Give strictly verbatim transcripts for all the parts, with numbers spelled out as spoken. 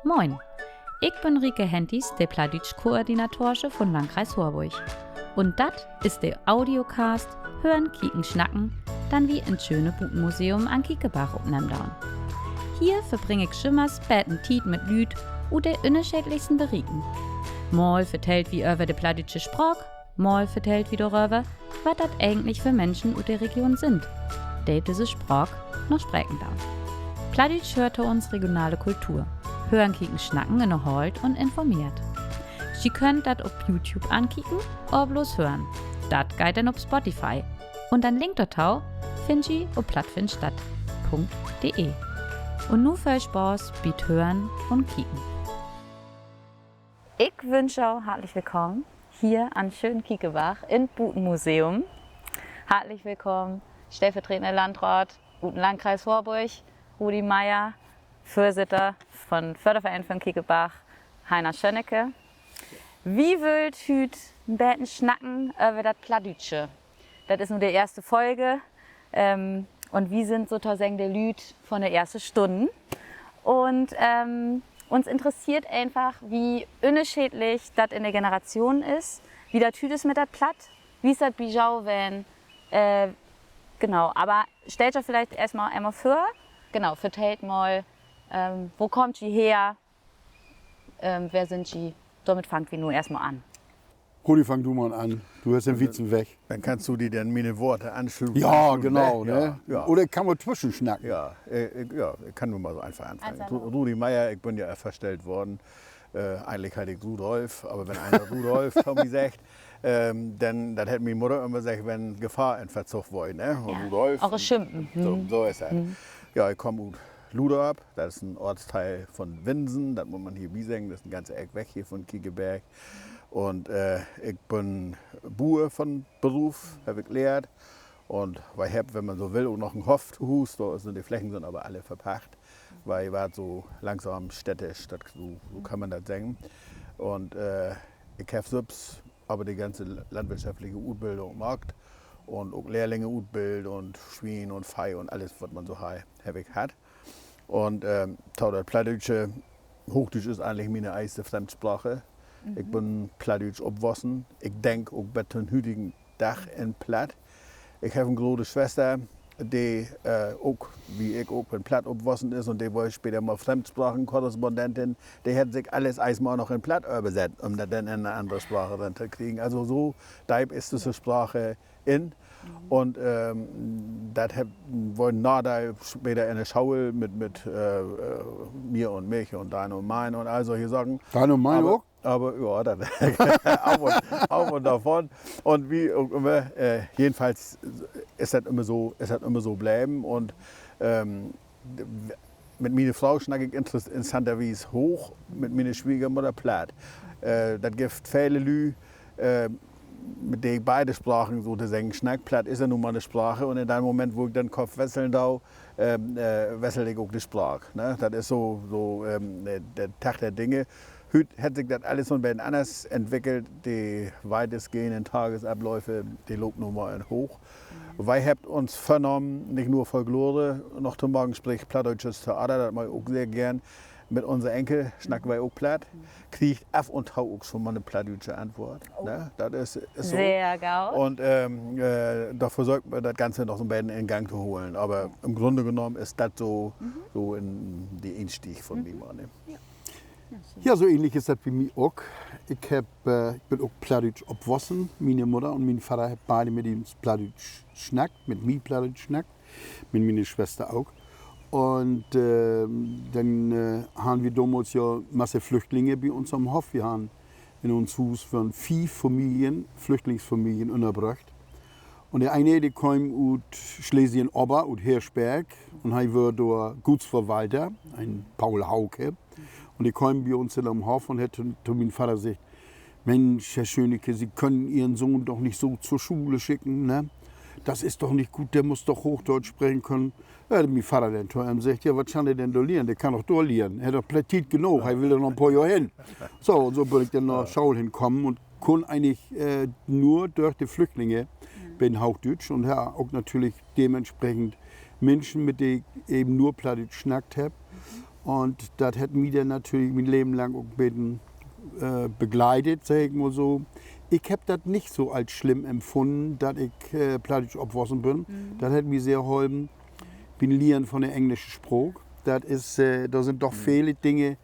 Moin. Ik bün Rieke Henties, de Plattdüütsch-Koordinatorsche von Landkreis Horborg. Un dat is de Audiocast Hören, Kieken, Snacken, den wi in't schöne Butenmuseum an Kiekebarg opnehmen doon. Hier verbring ik jümmers beten Tiet mit Lüüd ut de ünnerscheedlichsten Berieken. Mal vertellt wi över de plattdüütsche Spraak, mal vertellt wi doröver, wat dat egentlich för Minschen ut de Region sünd, de düsse Spraak noch spreken doot. Plattdüütsch höört to uns regionale Kultur. Hören, Kieken, Snacken ünnerhoolt un informeert. Ji köönt dat op YouTube ankieken oder bloots hören. Dat geiht denn op Spotify. Un den Link dorto finnt ji op plattfindstadt punkt de. Un nu veel Spaaß bi't Hören un Kieken. Ik wünsch jo hartlich willkamen hier an schönen Kiekebarg in't Butenmuseum. Hartlich willkamen, stellvertretende Landraat ut den Landkreis Horborg, Rudi Meyer, Vörsitter von Fördervereen von Kiekebarg, Heiner Schönecke. Wi wüllt hüüt en beten snacken över dat Plattdüütsche. Dat is nu de eerste Folge, un wi sünd sotoseggen de Lüüd von de eerste Stunnen. Un uns interesseert eenfach, wo ünnerscheedlich dat in de Generationen is, wo dat hüüt is mit dat Platt, wo is dat bi jo ween, genau, aver stellt jo villicht eerstmal eenmal vör, genau, vertellt mal, wo kaamt ji her, wer sünd ji? Dormit fangt wi nu eerstmal an. Rudi, fang du mal an. Du hest en wieten Weg. Denn kannst du di denn miene Woorte ansluten. Ja, genau, ne? Oder ik kann mal twüschensnacken. Ja, ik kann nu mal so eenfach anfangen. Rudi Meyer, ik bün ja verstellt worrn. Egentlich heet ik Rudolf, aver wenn een Rudolf to mi seggt, denn, dat hett mien Mudder ümmer seggt, wenn Gefahr in Verzug weer, ne? Rudolf. So is dat. Ja, ik kaam ut Luderop, dat is en Oortsdeel von Winsen, dat mutt man hier bi seggen, dat is en ganze Eck weg hier von Kiekebarg. Un ik bün Buer von Beruf, heff ik lehrt. Un wi hebbt, wenn man so will, ok noch en Hoff to Huus, dor sünd de Flächen sünd aver alle verpacht. Wi warrt so langsam städtisch, dat, so kann man dat seggen. Un ik heff sülvst aver de ganze landwirtschaftliche Utbildung maakt un ok Lehrlinge utbildt un Swien un Veeh un allens, wat man so harr, heff ik hatt. Un to dat Plattdüütsche, Hoochdüütsch is egentlich miene eerste Fremdsprache. Ik bün plattdüütsch opwussen. Ik denk ok bet to'n hütigen Dag in Platt. Ik heff en grote Swester, de ok, wie ik ok, in Platt opwussen is un de weer später mal Fremdsprachenkorrespondentin. De hett sik allens eerstmal noch in Platt översett, üm dat denn in 'ne annere Sprache rin to kriegen. Also so deep is düsse Sprache in. Un dat weer naher später in de School mit, mit mir un mich un dein un mein un all solche Saken. Dein un mein ok? Aver ja, dat af un, af un dorvon. Un wie ok ümmer, jedenfalls is dat ümmer so bleven. Un mit miene Fro snack ik interessanterwies Hooch, mit miene Swiegermudder Platt. Dat gifft vele Lüüd, mit de ik beide Spraken sotoseggen snack. Platt is ja nu mal 'ne Sprache. Un in den Moment, wo ik den Kopp wesseln do, wessel ik ok de Spraak, ne? Dat is so, so de Takt der Dinge. Hüüt hett sik dat allens so'n beten anners entwickelt. De weitestgehenden Tagesabläufe, de loopt nu mal in Hooch. Wi hebbt uns vörnahmen, nich nur Folklore noch to maken, sprich plattdüütsches Theater, dat mag ik ok sehr geern. Mit unse Enkel snackt wi ok Platt. Kriegt af un to ok schon mal 'ne plattdüütsche Antwoort, ne? Dat is so. Un dor versöökt wi, dat Ganze noch so'n beten in Gang to holen. Aver in'n Grunne genahmen is dat so, so de Instieg von mi mal, ne? Ja, so ähnlich is dat bi mi ok. Ik heff, ik bün ok plattdüütsch opwussen. Miene Mudder un mien Vadder hebbt beide mit uns Plattdüütsch snackt, mit mi Plattdüütsch snackt, mit miene Swester ok. Un denn harrn wi domals ja Masse Flüchtlinge bi uns an'n Hoff. Wi harrn in uns Huus wörrn fief Familien, Flüchtlingsfamilien ünnerbröcht. Un de ene, de keem ut Schlesien-Ober, ut Hirschberg, un he wöör dor Gutsverwalter, en Paul Hauke. Un de keem bi uns in den Hoff un hett to mien Vadder seggt: Mensch, Herr Schönecke, Sie können Ihren Sohn doch nicht so zur Schule schicken, ne? Das ist doch nicht gut, der muss doch Hochdeutsch sprechen können. Ja, mien Vadder denn to em seggt: Ja, wat schall de denn dor lehren? De kann doch dor lehren. He hett doch Tiet genoog, he will doch noch en poor Johr hen. So, un so bün ik denn na School henkamen un kunn egentlich nur dörch de Flüchtlinge beten Hoochdüütsch un harr ok natürlich dementsprechend Minschen, mit de ik even nur Plattdüütsch snackt heff. Un dat hett mi denn natürlich mien Leven lang ok en beten, äh, begleitet, segg ik mal so. Ik hebb dat nich so as slimm empfunnen, dat ik, äh, plattdüütsch opwussen bün. Dat hett mi sehr holpen bi't Lehren von de englische Spraak. Dat is, äh, dor sünd doch vele Dinge,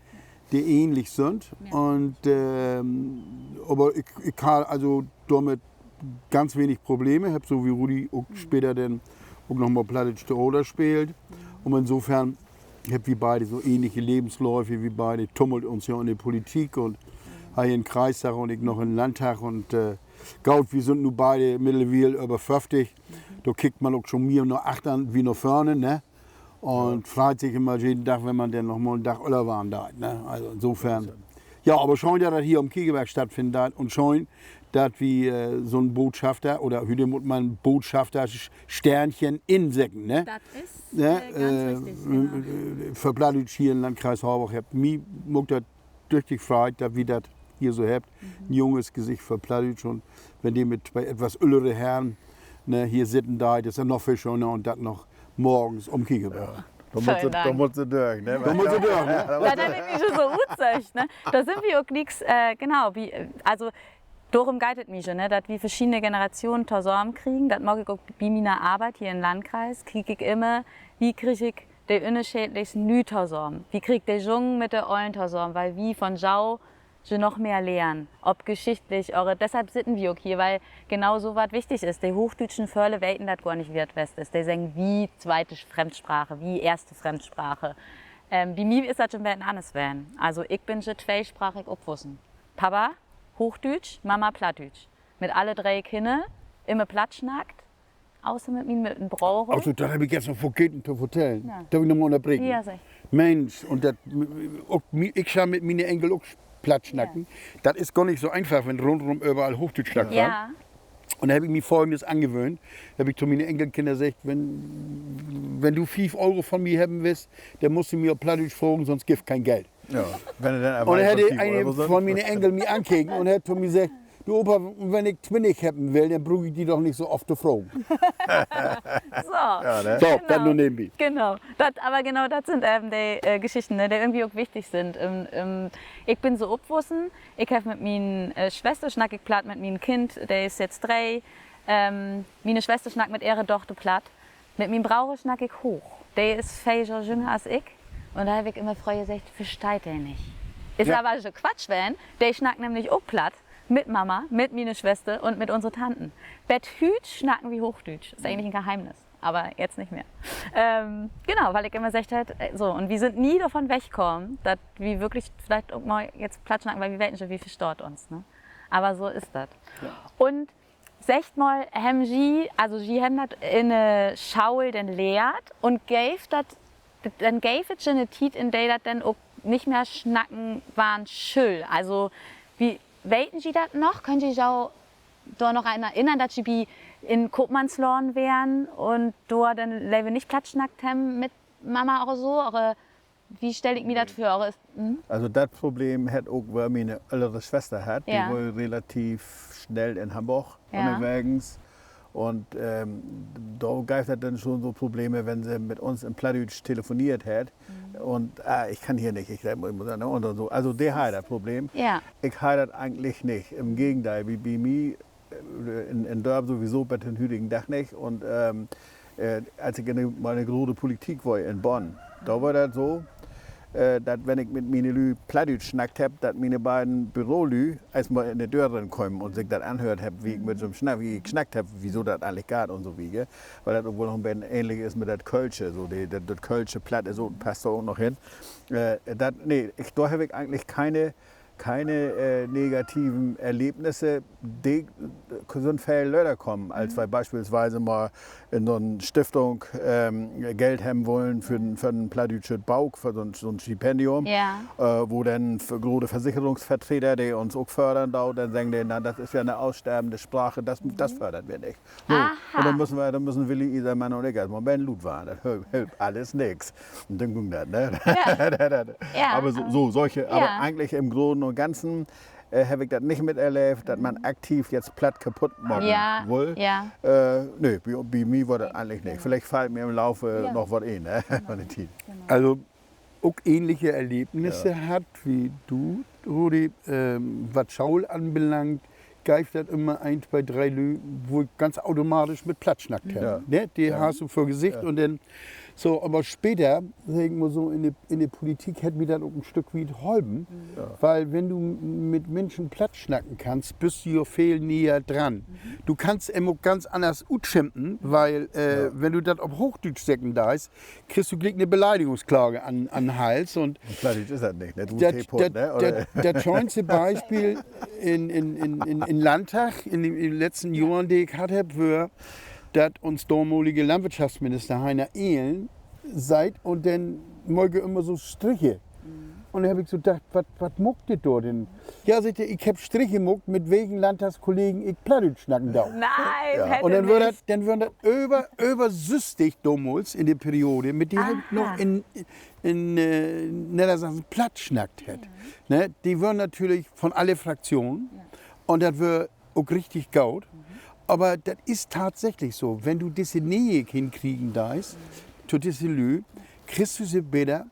de ähnlich sünd. Un, ähm, aver ik, ik harr also dormit ganz wenig Probleme, hebb so wie Rudi ok später denn ok noch mal plattdüütsch Theater speelt. Un insofern hebbt wi beide so ähnliche Levensläufe, wi beide tummelt uns ja in de Politik un he in'n Kreistag un ik noch in'n Landtag un, äh, goot, wi sünd nu beide middewiel över föfftig. Dor kickt man ok schon mehr na achtern wie na vörn, ne? Un freit sik immer jeden Dag, wenn man denn noch mal en Dag öller warrn deit, ne? Also insofern. Ja, aver schöön, dat dat hier op 'n Kiekebarg stattfinnen deit un schöön, dat wi, äh, so'n Botschafter oder hüüt mutt man Botschafter-Sternchen insetten, ne? Dat is, äh, ganz wichtig, genau. För Plattdüütsch hier in'n Landkreis Harborg hebbt. Mi maakt dat düchtig Freid, dat wi dat hier so hebbt. En junges Gesicht för Plattdüütsch un wenn de mit twee etwas öllere Herren, ne, hier sitten deit, is dat noch veel schöner un dat noch morgens op 'n Kiekebarg. Dor mutt se dörch, ne? Dor mutt se dörch, ne? Dat heff ik mi schon so utsöcht, ne? Dor sünd wi ok glieks, äh, genau, wi, äh, also, dorüm geiht dat mi schon, ne, dat wi verschiedene Generationen tosamen kriegen. Dat maak ik ok bi miene Arbeit hier in'n Landkreis. Kiek ik immer, wie krieg ik de ünnerscheedlichsten Lüüd tosamen? Wie krieg ik de Jungen mit de Ollen tosamen? Wiel wi von jo jo noch mehr lehren, ok geschichtlich, aver deshalb sitten wi ok hier, wiel genau so wat wichtig is. De hoochdüütschen, vele weten dat gor nich, wie dat west is. De seggen wi tweite Fremdsprache, wi eerste Fremdsprache. Ähm, bi mi is dat jo 'n beten anners ween. Also ik bün jo tweesprachig opwussen. Papa Hoochdüütsch, Mama Plattdüütsch. Mit alle dree Kinner immer Platt snackt, außer mit mien, mit mien Broder. Also, dat heff ik jetzt noch vergeten to vertellen. Dörv ik noch mal ünnerbreken? Mensch, un dat, ok, ik schall mit miene Enkel ok Platt snacken. Dat is gor nich so eenfach, wenn rundrum överall Hoochdüütsch snackt warrt. Un dor heff ik mi Folgendes angewöhnt. Heff ik to miene Enkelkinner seggt: Wenn du fief Euro von mi hebben wullt, denn musst du mi op Plattdüütsch fragen, sonst gifft keen Geld. Un dor hett een von miene Enkel mi ankeken un hett to mi seggt: Du Opa, wenn ik twintig hebben will, denn bruuk ik di doch nich so oft to fragen. So, dat nu nebenbi. Genau. Dat, aver genau dat sünd even de, äh, Geschichten, ne, de irgendwie ok wichtig sünd. Ik bün so opwussen, ik heff mit mien, äh, Swester snack ik Platt, mit mien Kind, de is jetzt dree. Ähm, miene Swester snackt mit ehre Dochter Platt. Mit mien Broder snack ik Hooch. De is veer Johr jünger as ik. Un dor heff ik immer fröher seggt, versteiht de nich. Is aver so Quatsch ween, de snackt nämlich ok Platt mit Mama, mit miene Swester un mit unse Tanten. Bet hüüt snacken wi Hoochdüütsch. Is egentlich en Geheimnis, aver jetzt nich mehr. Ähm, genau, wiel ik immer seggt heff, äh, so, un wi sünd nie dorvon wegkamen, dat wi würklich villicht ok mal jetzt Platt snacken, wiel wi weten jo, wi verstaht uns, ne? Aver so is dat. Un seggt mal, hebben ji, also ji hebben dat in de School denn lehrt un geev dat, denn geev dat jo 'ne Tiet, in de dat denn ok nich mehr snacken warrn schull. Also, weten ji dat noch? Köönt ji jo dor noch an erinnern, dat ji bi, in Koopmannsladen weren un dor denn lever nich Platt snackt hebben mit Mama oder so? Oder wie stell ik mi dat vör? Also dat Problem hett ok woll miene öllere Swester hatt. De wull relativ snell in Hamborg ünnerwegens. Un, ähm, dor geev dat denn schon so Probleme, wenn se mit uns in Plattdüütsch telefoneert hett. Un, ah, ik kann hier nich, ik, ik mutt, ne, un so. Also de harr dat Problem. Ik harr dat egentlich nich. In't Gegendeel, bi, bi mi in, in Dörp sowieso bet den hütigen Dag nich. Un, ähm, äh, as ik in de, mal in de grote Politik weer in Bonn, dor weer dat so, äh, dat wenn ik mit miene Lüüd Plattdüütsch snackt hebb, dat miene beiden Bürolüüd eerstmal in de Döör rinkemen un sik dat anhöört hebbt, wie ik mit so 'n Sna-, wie ik snackt hebb, wieso dat egentlich geiht un so wieder. Wiel dat ok woll noch en beten ähnlich is mit dat Kölsche, so de, dat, dat kölsche Platt is ok, passt dor ok noch hen. Äh, dat, nee, ik, dor heff ik egentlich keine keine, äh, negativen Erlebnisse, de sünd veel later kamen, as wi bispelswies mal in so 'n Stiftung, ähm, Geld hebben wullen för, för en plattdüütschet Book, för so 'n, so 'n Stipendium, äh, wo denn grote Versicherungsvertreter, de uns ok fördern doot, denn seggen de: Na, dat is ja 'ne aussterbende Sprache, dat, dat fördern wi nich. So, un denn müssen wi, denn müssen Willi Isermann un ik eerstmal 'n beten luut warrn. Dat hölpt, hölpt allens nix. Un denn güng dat, ne? Aver so, so, solche, aver egentlich in'n Groten un Ganzen, äh, heff ik dat nich miterleevt, dat man aktiv jetzt Platt kaputt maken wull. Äh, nee, bi, bi mi weer dat egentlich nich. Villicht fallt mi in'n Laufe noch wat in, ne? Von de Tiet. Also, ok ähnliche Erlebnisse hatt wie du, Rudi, wat School anbelangt, geev dat ümmer een, twee, dree Lüüd, wo ik ganz automatisch mit Platt snackt heff, ne? De harrst du vör Gesicht un denn so, aver später, segg ik mal so, in de Politik hett mi dat ok en Stück wiet holpen, weil wenn du mit Minschen Platt snacken kannst, büst du ja veel neger dran. Du kannst em ok ganz anners utschimpen, weil wenn du dat op Hoochdüütsch seggen deist, kriggst du gliek 'ne Beleidigungsklage an, an Hals. Un dat schöönste Bispeel in Landtag in de letzten Johren, de ik hatt hebb, wöör, dat uns domalige Landwirtschaftsminister Heiner Ehlen seiht un denn maak he ümmer so Striche. Un denn heff ik so dacht, wat maakt de dor denn? Ja, seggt he, ik hebb Striche maakt, mit welken Landtagskollegen ik Plattdüütsch snacken do. Un denn wören dat över, över sösstig domals in de Periode, mit de heff ik noch in Neddersassen Platt snackt hett. Ne, de wören natürlich von alle Fraktionen. Un dat wöör ok richtig goot. Aver dat is tatsächlich so, wenn du disse Neegigkeit hinkriegen deist to disse Lüüd, kriggst du se beter,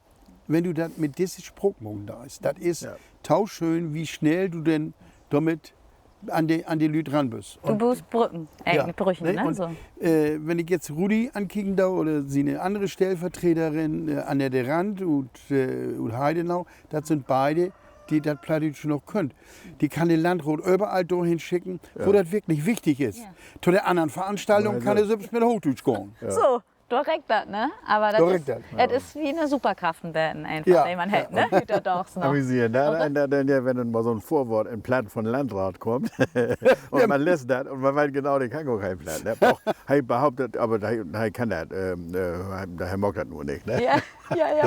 wenn du dat mit disse Spraak maken deist. Dat is to schöön, wie snell du denn dormit an de Lüüd ran büst. Wenn ik jetzt Rudi ankieken do oder siene annere Stellvertrederin, Annette Rand ut Heidenau, dat sünd beide, de dat Plattdüütsch noch köönt. De kann de Landraat överall dorhen schicken, wo dat wirklich wichtig is. To de annern Veranstaltung kann he sülvst mit Hoochdüütsch gahn. So, dor reckt dat, ne? Aver dat is wie 'ne Superkraft en beten eenfach, de man hett, ne? Hüüttodaags noch. Wenn denn mal so'n Vörwoort in Platt von Landraat kummt un man leest dat un man weet genau, de kann gor keen Platt, ne? He behaupt dat, aver he kann dat, he maakt dat nu nich, ne? Ja,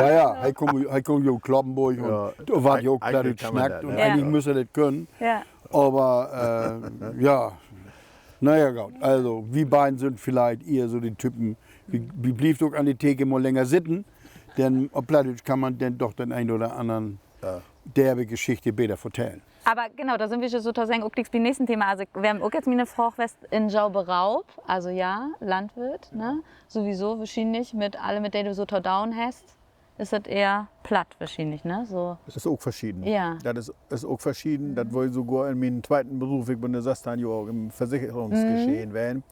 ja, he kummt ja ut Cloppenborg un dor warrt ja ok Plattdüütsch snackt un egentlich müss he dat könen. Aver ja, na ja, goot. Also wi beiden sünd villicht ehr so de Typen, wi blievt ok an de Theke mal länger sitten, denn op Plattdüütsch kann man denn doch den een oder annern derbe Geschichte beter vertellen. Aver genau, dor sünd wi sotoseggen ok glieks bi'n nächsten Thema. Also weer ok jetzt miene Fraag west, in jo Beroop, also ja, Landwirt, ne, sowieso wohrschienlich mit alle, mit de du so to doon hest, is dat ehr Platt wohrschienlich, ne? So, is ok verscheden. Dat is ok verscheden. Dat weer sogor in mien tweiten Beroop, ik bün ja sössteihn Johr ok in't Versekerungsgeschehen ween,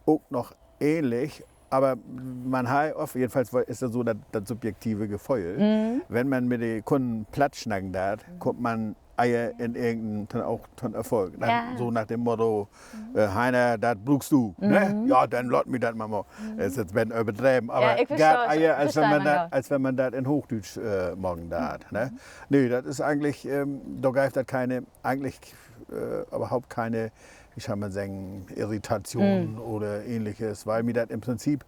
ok noch ähnlich. Aver man hett oft, jedenfalls is dat so dat subjektive Geföhl, wenn man mit de Kunnen Platt snacken deit, kummt man ehr in irgend, ok to'n Erfolg, ne? So na dat Motto, Heiner, dat bruukst du, ne? Ja, denn laat mi dat mal maken. Is nu 'n beten överdreven, aver geiht ehr, as wenn man dat in Hoochdüütsch maken deit, ne? Nee, dat is egentlich, dor gifft dat kene, egentlich överhaupt kene, wie schall man seggen, Irritation oder Ähnliches, wiel mi dat in Prinzip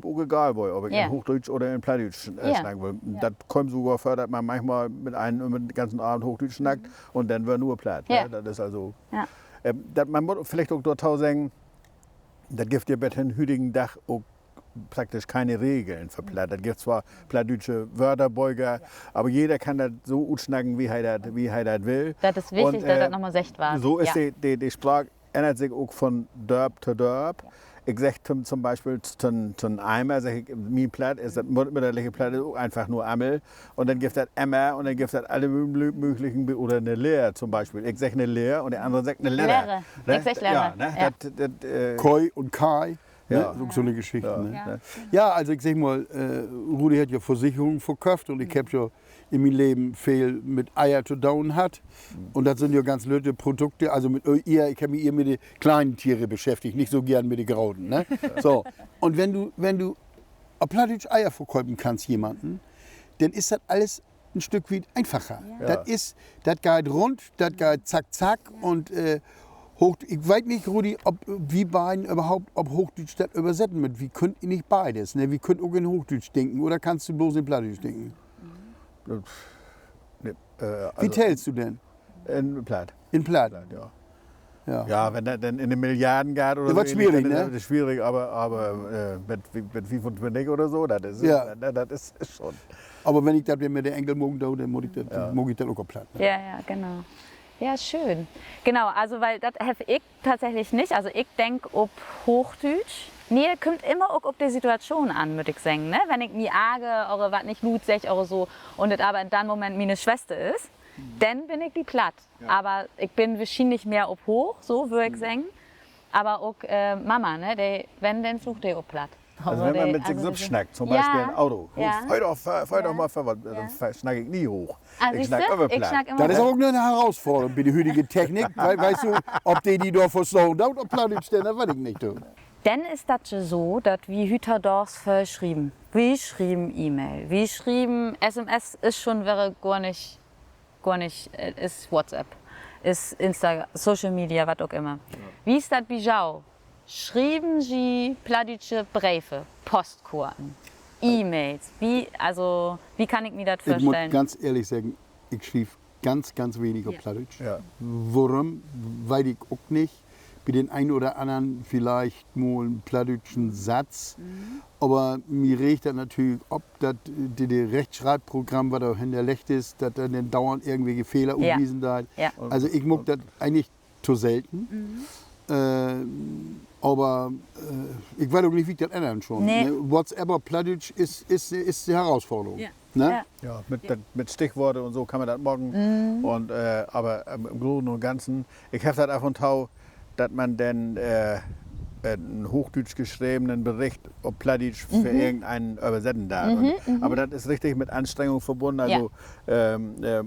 ok egal weer, of ik in Hoochdüütsch oder in Plattdüütsch snacken will. Dat kummt sogor vör, dat man manchmal mit een ümmer den ganzen Avend Hoochdüütsch snackt un denn weer nur Platt, ne? Dat is also, dat, man mutt villicht ok dorto seggen, dat gifft ja bet hen hüdigen Dag ok praktisch kene Regeln för Platt. Dat gifft zwar plattdüütsche Wöörböker, aver jeder kann dat so utsnacken, wie he dat will. So is de, de Spraak ännert sik ok von Dörp to Dörp. Ik segg to'n Bispeel, to'n Eimer segg ik, mien Platt is, dat mütterliche Platt is ok eenfach nur Ammel. Un denn gifft dat Emmer un denn gifft dat alle mööglichen, oder 'ne Leer to'n Bispeel. Ik segg 'ne Leer un de anner seggt 'ne Ledder. Koh un Kai, ne? Is ok so 'ne Geschicht, ne? Ja, also ik segg mal, Rudi hett ja Versicherungen verköfft un ik heff ja in mien Leven veel mit Eier to doon hatt. Un dat sünd ja ganz lütte Produkte, also mit Eier, ik heff mi ehr mit de kleinen Tiere beschäftigt, nich so geern mit de groten, ne? So, un wenn du op Plattdüütsch Eier verköpen kannst jemanden, denn is dat alles en Stück wiet eenfacher. Dat is, dat geiht rund, dat geiht zack, zack un ik weet nich, Rudi, of wi beiden överhaupt op Hoochdüütsch dat översetten mööt. Wi köönt nich beides, ne? Wi köönt ok in Hoochdüütsch denken, oder kannst du bloots in Plattdüütsch denken? Wo tellst du denn? In Platt. Ja, wenn dat denn in de Milliarden geiht oder so, is dat swierig, aver mit fiefuntwintig oder so, dat is schon. Aver wenn ik dat denn mit de Enkel maken do, denn maak ik dat ok op Platt, ne? Ja, ja, genau. Ja, schöön. Genau, also, wiel dat heff ik tatsächlich nich. Also, ik denk op Hoochdüütsch. Nee, dat kümmt immer ok op de Situation an, mutt ik seggen, ne? Wenn ik mi arger oder wat nich luut segg oder so un dat aver in den Moment miene Swester is, denn bün ik bi Platt. Aver ik bün wohrschienlich mehr op Hooch, so wöör ik seggen. Aver ok Mama, ne? De, wenn, denn fluucht de op Platt. Also wenn man mit sik sülvst snackt, to'n Bispeel in't Auto. Föhr doch, föhr doch mal vörwärts, denn snack ik nie hooch. Ik snack ümmer Platt. Dat is aver ok 'ne Herausforderung bi de hütige Technik. Weetst du, of de di dor verstahn doot op Plattdüütsch, denn dat weet ik nich, du. Denn is dat je so, dat wi hüüttodaags veel schrieven. Wi schrieven E-Mail, wi schrieven S M S, is schon wedder gor nich, gor nich, is WhatsApp, is Insta, Social Media, wat ok immer. Wo is dat bi jo? Schrieven ji plattdüütsche Breve, Postkorten, E-Mails? Wo, also, wo kann ik mi dat vörstellen? Ik mutt ganz ehrlich seggen, ik schriev ganz, ganz wenig op Plattdüütsch. Worüm, weet ik ok nich. Bi den een oder annern villicht mal en plattdüütschen Satz. Aver mi reegt dat natürlich op, dat de, de Rechtschrievprogramm, wat dor hinterleggt is, dat de denn duernd irgendwelke Fehler utwiesen deit. Also ik maak dat egentlich to selten. Aver ik weet ok nich, wo ik dat ännern schall, ne? WhatsApp op Plattdüütsch is, is de Herausforderung, ne? Ja, mit Stichworte un so kann man dat maken. Un aver in'n Groten un Ganzen, ik heff dat af un to, dat man denn en hoochdüütsch geschrevenen Bericht op Plattdüütsch för irgendeen översetten deit. Aver dat is richtig mit Anstrengung verbunnen. Also,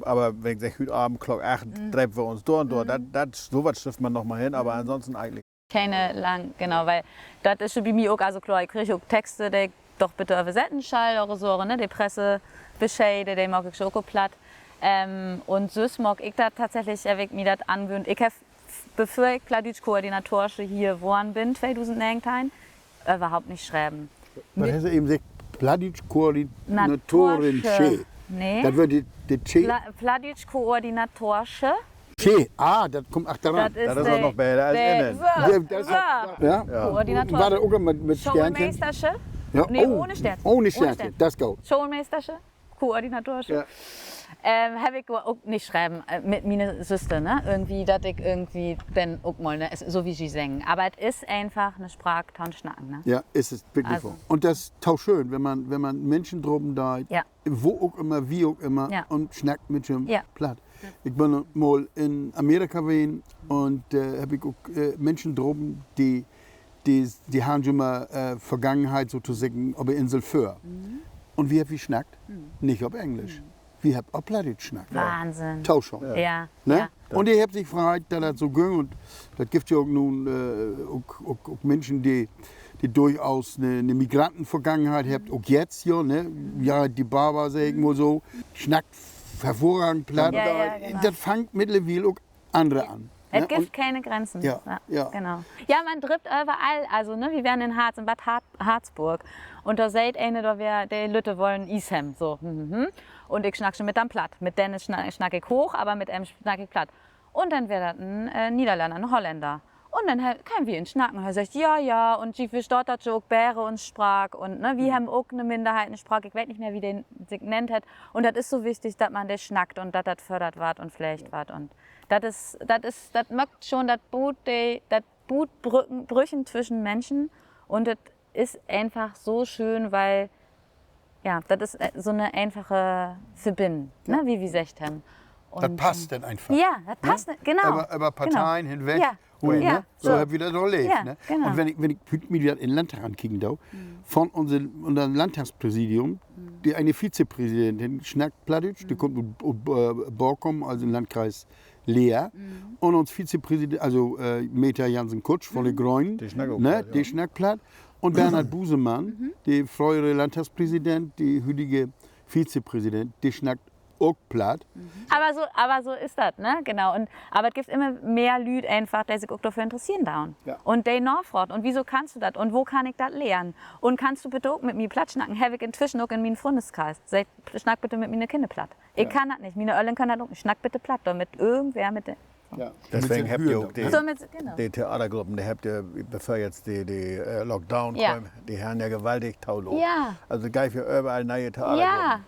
aver wenn ik segg, hüüt Avend Klock acht dreept wi uns dor un dor, dat, so wat schrifft man noch mal hen, aver ansonsten egentlich kene lang, genau, wiel dat is bi mi ok, also kloor, ik krieg ok Texte, de ik doch bitte översetten schall oder so, ne, de Pressebescheede, de maak ik so ok op Platt. Un süss maak ik dat tatsächlich, heff ik mi dat anwöhnt. Ik heff, bevör ik Plattdüütsch-Koordinatorsche hier worrn bün, tweedusendnegenteihn, överhaupt nich schreven. Wat hest du even seggt? Plattdüütsch-Koordinatorsche. Dat weer de, de Che. Plattdüütsch-Koordinatorsche. Che, ah, dat kummt achteran. Dat is ok noch beter as innen. Koordinatorsche. Weer dat ok mit Steernchen? Schoolmeestersche. Nee, ohne Steernchen. Ohne Steernchen, dat is goot. Schoolmeestersche, Koordinatorsche. Heff ik aver ok nich schreven, mit miene Süster, ne? Irgendwie, dat ik irgendwie denn ok mal, ne, so as ji seggen. Aver dat is eenfach 'ne Spraak to'n Snacken, ne? Ja, is dat wirklich wohr. Un dat is to schöön, wenn man, wenn man Minschen drapen deit, wo ok immer, wie ok immer, un snackt mit jem Platt. Ik bün mal in Amerika ween un heff ik ok Minschen drapen, de, de harrn jümmer Vergangenheit sotoseggen op de Insel Föhr. Un wo hebbt wi snackt? Nich op Engelsch. Wi hebbt op Plattdüütsch snackt. Wahnsinn. To schöön. Un de hebbt sik freit, dat dat so güng. Un dat gifft ja ok nu ok, ok Minschen, de, de durchaus 'ne, 'ne Migrantenvergangenheit hebbt, ok jetzt, jo, ne? Ja, de Baba, segg ik mal so, snackt hervorragend Platt. Dat fangt mittlerwiel ok annere an. Dat gifft kene Grenzen. Ja, genau. Ja, man drippt överall, also, ne, wi weren in Harz, in Bad Harzburg. Un dor seggt ene, dor weer, de Lütte wollen Ies hebben, so. Un ik snack schon mit dem Platt. Mit denne snack ik Hooch, aver mit em snack ik Platt. Un denn weer dat en Niederländer, en Holländer. Un denn kemen wi in Snacken. He seggt: Ja, ja, un ji verstaht dat jo ok beter, uns Spraak. Un, ne, wi hebben ok 'ne Minderheitenspraak. Ik weet nich mehr, wo de sik nennt hett. Un dat is so wichtig, dat man de snackt un dat dat fördert warrt un pleegt warrt. Un dat is, dat maakt schon, dat buut Brüchen twischen Minschen. Un dat is eenfach so schöön, weil, ja, dat is so 'ne eenfache Verbinnen, ne, wo wi seggt hebben. Dat passt denn eenfach. Ja, dat passt, genau. Över Parteien hinweg. So hebbt wi dat doch leevt, ne? Un wenn ik, wenn ik hüüt mi dat in'n Landtag ankieken do, von unser Landtagspräsidium, de ene Vizepräsident, de snackt Plattdüütsch, de kummt ut Borkum, also in'n Landkreis Leer. Un uns Vizepräsident, also Meta Janssen-Kutsch von de Grönen, de snackt Platt. Un Bernhard Busemann, de fröhere Landtagspräsident, de hütige Vizepräsident, de snackt ok Platt. Aver so is dat, ne? Genau. Un, aver dat gifft immer mehr Lüüd eenfach, de sik ok dorför interesseren doot. Un de nafraagt: Un wieso kannst du dat? Un wo kann ik dat lehren? Un kannst du bitte ok mit mi Platt snacken? Heff ik intwischen ok in mien Fründeskreis seggt: Snack bitte mit miene Kinner Platt. Ik kann dat nich. Miene Öllern köönt dat ok nich. Snack bitte Platt, dormit irgendwer mit de Deswegen hebbt ja ok de Theatergruppen, de hebbt ja, bevör jetzt de, de Lockdown keem, de harrn ja gewaltig tolopen. Also geev ja överall ne'e Theatergruppen.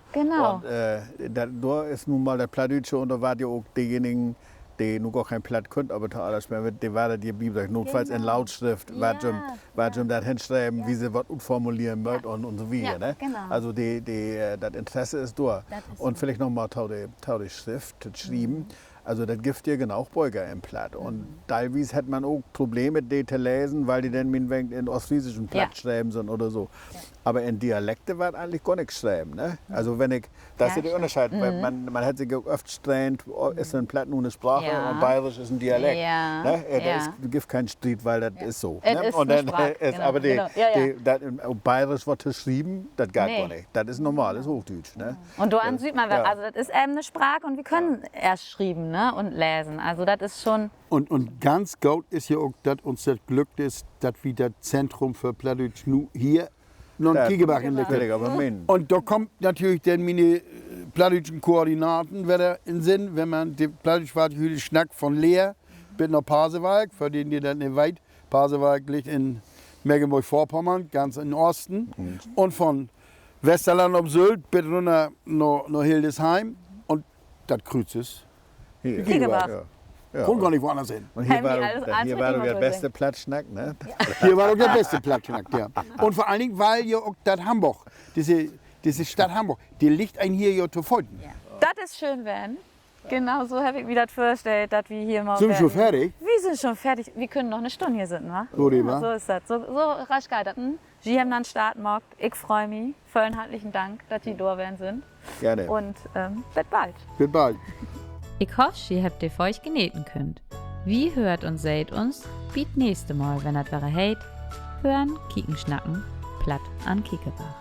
Un dor is nu mal dat Plattdüütsche un dor warrt ja ok dejenigen de nu gor keen Platt köönt, aver to Alla spelen wüllt, de warrt dat hier bibröcht. Notfalls in Lautschrift warrt jüm, warrt jüm dat henschreven, wo se wat utformuleren mööt un, un so wieder, ne? Also de, de, äh, dat Interesse is dor. Un villicht noch mal to de, to de Schrift, to schrieven. Also dat gifft ja genoog Böker in Platt. Un deelwies hett man ok Probleme, de to lesen, wiel de denn mienwegen in oostfreesischen Platt schreven sünd oder so. Aver in Dialekte warrt egentlich gor nix schreven, ne? Also wenn ik, dat is de Ünnerscheed, wiel man, man hett sik ok oft strennt, is denn Platt nu 'ne Spraak un Bayrisch is en Dialekt, ne? Äh, dor is, gifft keen Striet, wiel dat is so, ne? Un denn is aver de, de, dat in, op Bayrisch wat to schrieven, dat geiht gor nich. Dat is normales Hoochdüütsch, ne? Un doran süht man, also dat is even 'ne Spraak un wi köönt eerst schrieven, ne? Un lesen. Also dat is schon. Un, un ganz goot is ja ok, dat uns dat glückt is, dat wi dat Zentrum för Plattdüütsch nu hier na'n Kiekebarg inricht hebbt. Un dor kummt natürlich denn miene, äh, plattdüütschen Koordinaten wedder in Sinn, wenn man de Plattdüütsch, wat ik hüüt snack, von Leer bit na Pasewalk, för den, de dat nich weet, Pasewalk liggt in Mekelnborg-Vörpommern, ganz in Oosten. Un von Westerland op Sylt bit rünner na, na Hildesheim. Un dat Krüüz is Kiekebarg. Kunn gor nich woanners hen. Un hier warrt ok dat beste Platt snackt, ne? Hier warrt ok dat beste Platt snackt, ja. Un vör allen Dingen, wiel ja ok dat Hamborg, disse, disse Stadt Hamborg, de liggt een hier ja to Föten. Dat is schöön ween. Genau so heff ik mi dat vörstellt, dat wi hier mal. Sünd wi schon fertig? Wi sünd schon fertig. Wi köönt noch 'ne Stünn hier sitten, wa? So is dat. So, so rasch geiht dat, hm? Ji hebben en Start maakt. Ik frei mi. Velen hartlichen Dank, dat ji dor ween sünd. Un, ähm, bit bald. Bit bald. Ik hoff, ji hebbt de Folg geneten kunnt. Wi höört un seht uns bi't nächste Mal, wenn dat wedder heet: Hören, kieken, snacken, Platt an'n Kiekebarg.